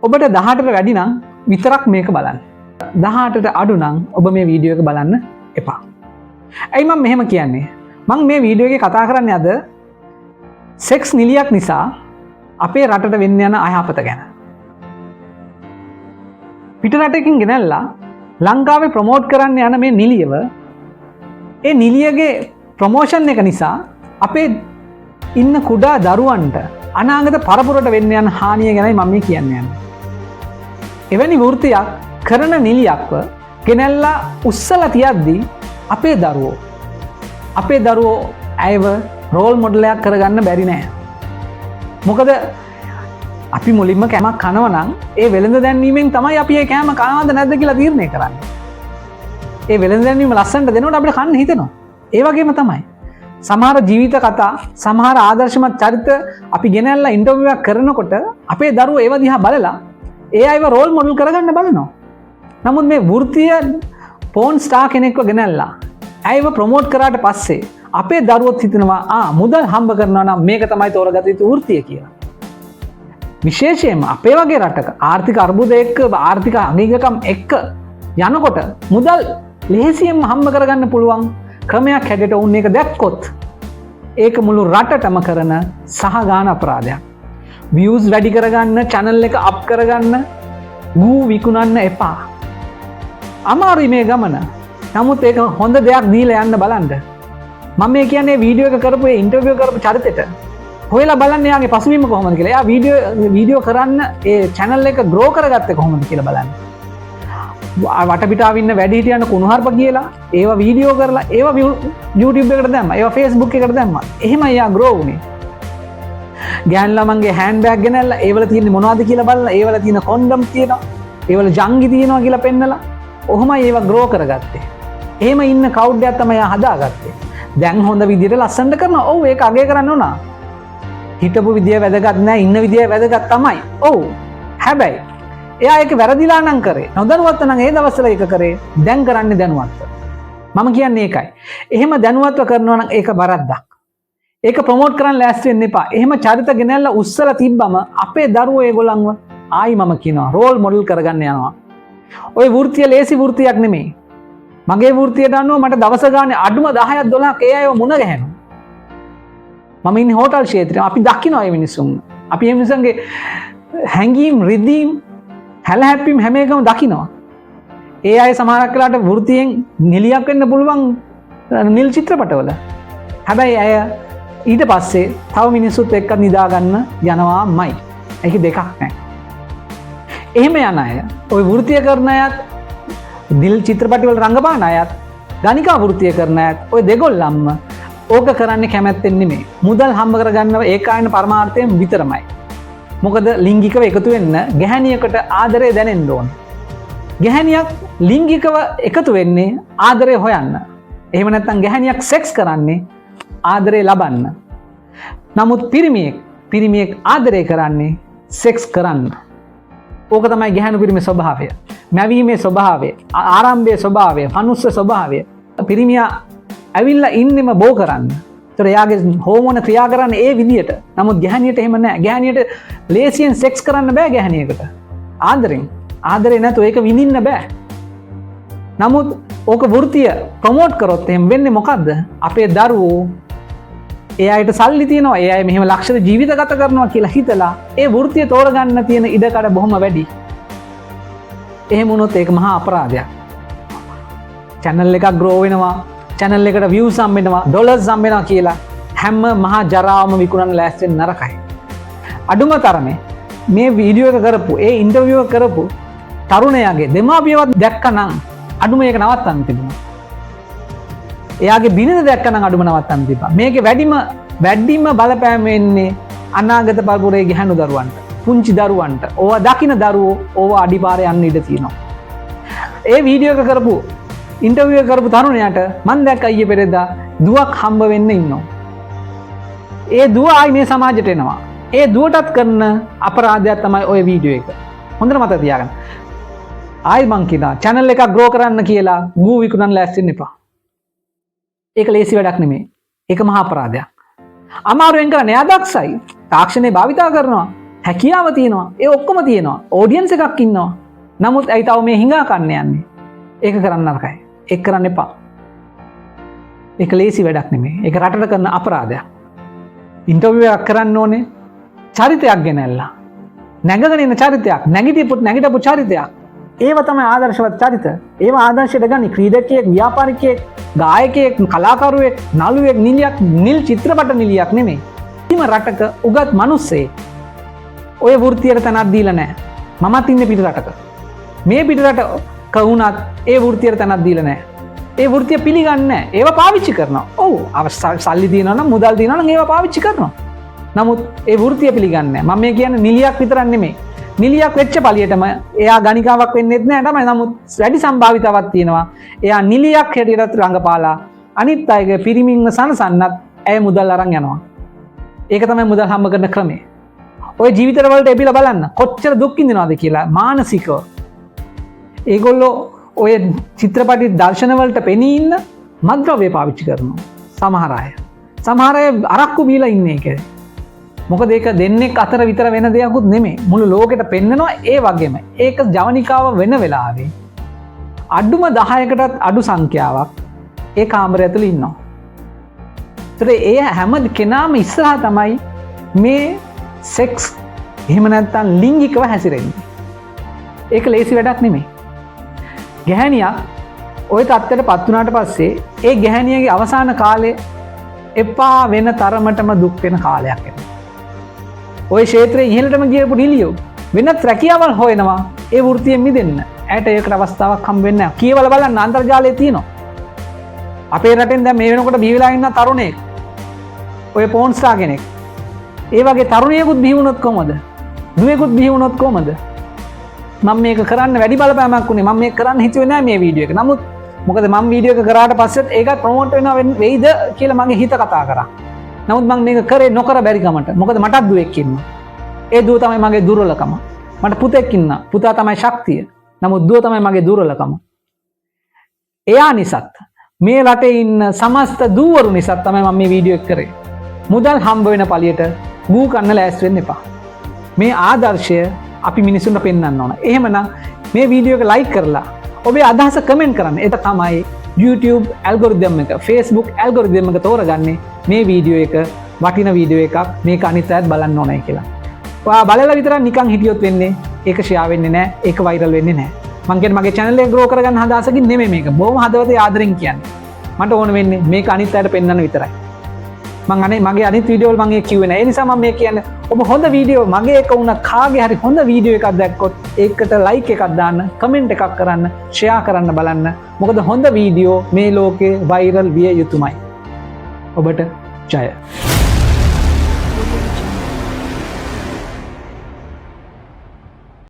ඔබට 18ට වැඩි නම් විතරක් මේක බලන්න. 18ට අඩු නම් ඔබ මේ වීඩියෝ එක බලන්න එපා. ඇයි මම මෙහෙම කියන්නේ? මං මේ වීඩියෝ එකේ කතා කරන්නේ අද සෙක්ස් නිලියක් නිසා අපේ රටට වෙන්න යන අයහපත ගැන. පිට රටකින් ගෙනල්ලා ලංකාවේ ප්‍රමෝට් කරන්න යන මේ නිලියව, ඒ නිලියගේ ප්‍රමෝෂන් එක නිසා අපේ ඉන්න කුඩා දරුවන්ට, අනාගත පරපුරට වෙන්න යන හානිය ගැනයි මම මේ කියන්න යන්නේ. එවැනි වෘත්තියක් කරන නිලියක්ව ගෙනැල්ලා උස්සලා තියද්දී අපේ දරුවෝ ඇයව රෝල් මොඩලයක් කරගන්න බැරි නෑ. මොකද අපි මුලින්ම කෑමක් කනවා නම් ඒ වෙළඳ දැන්වීමෙන් තමයි අපි ඒ කෑම කනවද නැද්ද කියලා තීරණය කරන්නේ. ඒ වෙළඳ දැන්වීම ලස්සනට දෙනකොට අපිට කන්න හිතෙනවා. ඒ වගේම තමයි සමහර ජීවිත කතා, සමහර ආදර්ශමත් චරිත අපි ගෙනල්ලා ඉන්ටර්විව් එකක් කරනකොට අපේ දරුවෝ ඒව දිහා බලලා ඒ අයව රෝල් මොඩල් කරගන්න බලනවා. නමුත් මේ වෘත්තීය පෝන් ස්ටාර් කෙනෙක්ව ගෙනල්ලා ඇයව ප්‍රමෝට් කරාට පස්සේ අපේ දරුවොත් හිතනවා, ආ, මුදල් හම්බ කරනවා නම් මේක තමයි තෝරගත යුතු වෘත්තිය කියලා. විශේෂයෙන්ම අපේ වගේ රටක ආර්ථික අර්බුද එක්ක, ආර්ථික අගිගකම් එක්ක යනකොට මුදල් ලෙහෙසියෙන්ම හම්බ කරගන්න පුළුවන් ක්‍රමයක් හැටියට ඔවුන් ඒක දැක්කොත් ඒක මුළු රටටම කරන සහගාන අපරාධයක්. වීව්ස් වැඩි කරගන්න, චැනල් එක අප් කරගන්න ගූ විකුණන්න එපා. අමාරුයි මේ ගමන. නමුත් ඒක හොඳ දෙයක් දීලා යන්න බලන්න. මම මේ කියන්නේ වීඩියෝ එක කරපු, ඒ ඉන්ටර්විව් කරපු චරිතෙට හොයලා බලන්න එයාගේ පසුබිම කොහොමද කියලා. එයා වීඩියෝ වීඩියෝ කරන්න ඒ චැනල් එක ග්‍රෝ කරගත්තේ කොහොමද කියලා බලන්න. වටපිටාව ඉන්න වැඩිහිටියන් කුණුහරුප කියලා ඒවා වීඩියෝ කරලා ඒවා YouTube එකට දැම්මා. ඒවා Facebook එකට දැම්මා. එහෙමයි එයා ග්‍රෝ වුණේ. ගෑනු ළමන්ගේ හෑන්ඩ් බෑග් ගෙනල්ලා ඒවල තියෙන්නේ මොනවද කියලා බලලා, ඒවල තියෙන කොන්ඩම් තියෙනවා, ඒවල ජංගි තියෙනවා කියලා පෙන්නලා ඔහොමයි ඒවා ග්‍රෝ කරගත්තේ. එහෙම ඉන්න ක්‍රවුඩ් එකක් තමයි එයා හදාගත්තේ. දැන් හොඳ විදියට ලස්සනට කරනවා. ඔව්, ඒක අගය කරන්න ඕන. හිටපු විදිය වැදගත් නෑ, ඉන්න විදිය වැදගත් තමයි. ඔව්. හැබැයි එයා ඒක වැරදිලා නම් කරේ. නොදැනුවත්ව නම් ඒ දවස්වල ඒක කරේ. දැන් කරන්නේ දැනුවත්ව. මම කියන්නේ ඒකයි. එහෙම දැනුවත්ව කරනවා නම් ඒක වරද්දක්. ඒක ප්‍රමෝට් කරන්න ලෑස්ති වෙන්න එපා. එහෙම චරිත ගෙනල්ලා උස්සලා තිබ්බම අපේ දරුවෝ ඒගොල්ලන්ව ආයි මම කියනවා රෝල් මොඩල් කරගන්න යනවා. ඔය වෘත්තිය ලේසි වෘත්තියක් නෙමෙයි. මගේ වෘත්තියට අනුව මට දවස ගානේ අඩුම 10ක් 12ක් ඒ අයව මුණ ගැහෙනවා. මම ඉන්නේ හෝටල් ක්ෂේත්‍රයේ. අපි දකිනවා මේ මිනිස්සුන්. අපි මේ මිනිස්සුන්ගේ හැඟීම්, රිදීම්, හැලහැප්පීම් හැම එකම දකිනවා. ඒ අය සමහරක් වෙලාවට වෘත්තියෙන් නිලියක් වෙන්න පුළුවන් නිල් චිත්‍රපටවල. හැබැයි ඇය ඊට පස්සේ තව මිනිස්සුත් එක්ක නිදා ගන්න යනවාමයි. ඒක දෙකක් නෑ. එහෙම යන අය, ඔය වෘත්තිය කරන අයත්, නිල් චිත්‍රපටිවල රංගපාන අයත්, ගණිකා වෘත්තිය කරන අයත්, ඔය දෙගොල්ලම්ම ඕක කරන්නේ කැමැත්තෙන් නෙමෙයි. මුදල් හම්බ කරගන්නව ඒකායන පරමාර්ථයෙන් විතරමයි. මොකද ලිංගිකව එකතු වෙන්න ගැහැණියකට ආදරය දැනෙන්න ඕන. ගැහැණියක් ලිංගිකව එකතු වෙන්නේ ආදරය හොයන්න. එහෙම නැත්නම් ගැහැණියක් සෙක්ස් කරන්නේ ආදරය ලබන්න. නමුත් පිරිමියෙක් පිරිමියෙක් ආදරය කරන්නේ සෙක්ස් කරන්න. ඕක තමයි ගැහැණු පිරිමි ස්වභාවය. මැවීමේ ස්වභාවය, ආරම්භයේ ස්වභාවය, මනුස්ස ස්වභාවය. පිරිමියා ඇවිල්ලා ඉන්නෙම බෝ කරන්න. ඒතර එයාගේ හෝමෝන ක්‍රියා කරන්නේ ඒ විදියට. නමුත් ගැහැණියට එහෙම නෑ. ගැහැණියට ලේසියෙන් සෙක්ස් කරන්න බෑ ගැහැණියකට. ආදරෙන්. ආදරේ නැතුව ඒක විඳින්න බෑ. නමුත් ඕක වෘත්තිය ප්‍රමෝට් කරොත් එහෙම වෙන්නේ මොකද්ද? අපේ දරුවෝ ඒ අයට සල්ලි තියෙනවා, ඒ අය මෙහෙම ලක්ෂණ ජීවිත ගත කරනවා කියලා හිතලා ඒ වෘත්තිය තෝරගන්න තියෙන ඉඩකඩ බොහොම වැඩි. එහෙම වුණොත් ඒක මහා අපරාධයක්. චැනල් එකක් ග්‍රෝ වෙනවා, චැනල් එකට වීව්ස් හම්බ වෙනවා, ඩොලර්ස් හම්බ වෙනවා කියලා හැම මහා ජරාවම විකුණන්න ලෑස්ති වෙන්න නරකයි. අඩුම තරමේ මේ වීඩියෝ එක කරපු, ඒ ඉන්ටර්විව් එක කරපු තරුණයාගේ දෙමාපියවත් දැක්කනම් අඩුම ඒක නවත්තන්න තිබුණා. එයාගේ බිරිඳ දැක්කනම් අඩුම නවත්තන්න තිබ්බා. මේකේ වැඩිම වැඩිම බලපෑම වෙන්නේ අනාගත පරපුරේ ගැහැණු දරුවන්ට, පුංචි දරුවන්ට. ඕවා දකින දරුවෝ ඕවා අඩිපාරේ යන්න ඉඩ තියෙනවා. ඒ වීඩියෝ එක කරපු, ඉන්ටර්විව් එක කරපු තරුණයාට මං දැක්ක ඊයේ පෙරේදා දුවක් හම්බ වෙන්න ඉන්නවා. ඒ දුව ආයි මේ සමාජයට එනවා. ඒ දුවටත් කරන අපරාධයක් තමයි ඔය වීඩියෝ එක. හොඳට මතක තියාගන්න. ආයි මං කියනවා, චැනල් එකක් ග්‍රෝ කරන්න කියලා ගූ විකුණන්න ලෑස්ති වෙන්න එපා. ඒක ලේසි වැඩක් නෙමෙයි. ඒක මහා අපරාධයක්. අමාරුවෙන් කරන්නේ. එයා දක්ෂයි. තාක්ෂණය භාවිතා කරනවා. හැකියාව තියෙනවා. ඒ ඔක්කොම තියෙනවා. ඔඩියන්ස් එකක් ඉන්නවා. නමුත් ඇයි තව මේ හිඟා කන්න යන්නේ? ඒක කරන්න නරකයි. ඒක කරන්න එපා. ඒක ලේසි වැඩක් නෙමෙයි. ඒක රටට කරන අපරාධයක්. ඉන්ටර්විව් එකක් කරන්න ඕනේ චරිතයක් ගෙනල්ලා. නැගගෙන ඉන්න චරිතයක්, නැගිටපු චරිතයක්. ඒව තමයි ආදර්ශවත් චරිත. ඒව ආදර්ශයට ගනි. ක්‍රීඩකයෙක්, ව්‍යාපාරිකයෙක්, ගායකයෙක්, කලාකරුවෙක්, නළුවෙක්, නිලියක්, නිල් චිත්‍රපට නිලියක් නෙමෙයි. කිසිම රටක උගත් මිනිස්සෙක් ඔය වෘත්තියට තැනක් දීලා නැහැ. මමත් ඉන්නේ පිට රටක. මේ පිට රටක වුණත් ඒ වෘත්තියට තැනක් දීලා නැහැ. ඒ වෘත්තිය පිළිගන්නේ නැහැ. ඒවා පාවිච්චි කරනවා. ඔව්, සල්ලි තියෙනවා නම්, මුදල් තියෙනවා නම් ඒවා පාවිච්චි කරනවා. නමුත් ඒ වෘත්තිය පිළිගන්නේ නැහැ. මම මේ කියන්නේ නිලියක් විතරක් නෙමෙයි. නිලියක් වෙච්ච පළියටම එයා ගණිකාවක් වෙන්නෙත් නෑ තමයි. නමුත් වැඩි සම්භාවිතාවක් තියෙනවා. එයා නිලියක් හැටියටත් රඟපාලා අනිත් අයගේ පිරිමින්ව සනසන්නත් ඇය මුදල් අරන් යනවා. ඒක තමයි මුදල් හම්බ කරන ක්‍රමය. ඔය ජීවිත වලට එබිලා බලන්න කොච්චර දුක් විඳිනවද කියලා මානසිකව. ඒගොල්ලෝ ඔය චිත්‍රපටි දර්ශන වලට පෙනී ඉන්න මත්ද්‍රව්‍ය පාවිච්චි කරනවා. සමහර අය. සමහර අය අරක්කු බීලා ඉන්නේ ඒකේ. මොකද ඒක දෙන්නෙක් අතර විතර වෙන දෙයක්ුත් නෙමෙයි. මුළු ලෝකෙට පෙන්නනවා ඒ වගේම. ඒක ජවනිකාව වෙන වෙලාවේ අඩුම 10කටත් අඩු සංඛ්‍යාවක් ඒ කාමරය ඇතුළේ ඉන්නවා. ඒතර ඒ හැම කෙනාම ඉස්සරහා තමයි මේ සෙක්ස් එහෙම නැත්නම් ලිංගිකව හැසිරෙන්නේ. ඒක ලේසි වැඩක් නෙමෙයි. ගැහැණියක් ඔය තත්ත්වයට පත් වුණාට පස්සේ ඒ ගැහැණියගේ අවසාන කාලේ එපා වෙන තරමටම දුක් වෙන කාලයක් එනවා. ඔය ක්ෂේත්‍රයේ ඉහළටම ගියපු නිලියෝ වෙනත් රැකියාවල් හොයනවා ඒ වෘත්තියෙන් මිදෙන්න. ඇයට ඒකට අවස්ථාවක් හම්බ වෙන්නේ නැහැ. කියවලා බලන්න, අන්තර්ජාලයේ තියෙනවා. අපේ රටෙන් දැන් මේ වෙනකොට බිහි වෙලා ඉන්න තරුණයෙක්, ඔය පෝන් ස්ටාර් කෙනෙක්. ඒ වගේ තරුණියකුත් බිහි වුණොත් කොහමද? දුවෙකුත් බිහි වුණොත් කොහමද? මම මේක කරන්න වැඩි බලපෑමක් වුණේ. මම මේක කරන්න හිතුවේ නෑ මේ වීඩියෝ එක. නමුත් මොකද මම වීඩියෝ එක කරාට පස්සෙත් ඒකත් ප්‍රොමෝට් වෙනවා වෙයිද කියලා මගේ හිත කතා කරා. නමුත් මම මේක කරේ නොකර බැරි කමට. මොකද මටත් දුවෙක් ඉන්නවා. ඒ දුව තමයි මගේ දුර්වලකම. මට පුතෙක් ඉන්නවා. පුතා තමයි ශක්තිය. නමුත් දුව තමයි මගේ දුර්වලකම. එයා නිසාත්, මේ රටේ ඉන්න සමස්ත දූවරු නිසාත් තමයි මම මේ වීඩියෝ එක කරේ. මුදල් හම්බ වෙන පළියට ගූ කන්න ලෑස්ති වෙන්න එපා. මේ ආදර්ශය අපි මිනිසුන්ට පෙන්වන්න ඕන. එහෙමනම් මේ වීඩියෝ එක ලයික් කරලා ඔබේ අදහස කමෙන්ට් කරන්න. ඒක තමයි YouTube algorithm එක, Facebook algorithm එක තෝරගන්නේ මේ වීඩියෝ එක වටින වීඩියෝ එකක්, මේක අනිත් අයත් බලන්න ඕනයි කියලා. ඔයා බලලා විතරක් නිකන් හිටියොත් වෙන්නේ ඒක ෂෙයා වෙන්නේ නැහැ, ඒක වෛරල් වෙන්නේ නැහැ. මං කියන්නේ මගේ channel එක ග්‍රෝ කරගන්න අදහසකින් නෙමෙයි මේක. බොහොම හදවතේ ආදරෙන් කියන්නේ. මට ඕන වෙන්නේ මේක අනිත් අයට පෙන්වන්න විතරයි. මං අනේ මගේ අනිත් වීඩියෝ වල මං ඒක කිව්වේ නෑ. ඒ නිසා මම මේ කියන්නේ, ඔබ හොඳ වීඩියෝ, මගේ එක වුණත් කාගේ හරි හොඳ වීඩියෝ එකක් දැක්කොත් ඒකට ලයික් එකක් දාන්න, කමෙන්ට් එකක් කරන්න, ෂෙයා කරන්න බලන්න. මොකද හොඳ වීඩියෝ මේ ලෝකේ වෛරල් විය යුතුමයි. ඔබට ජය.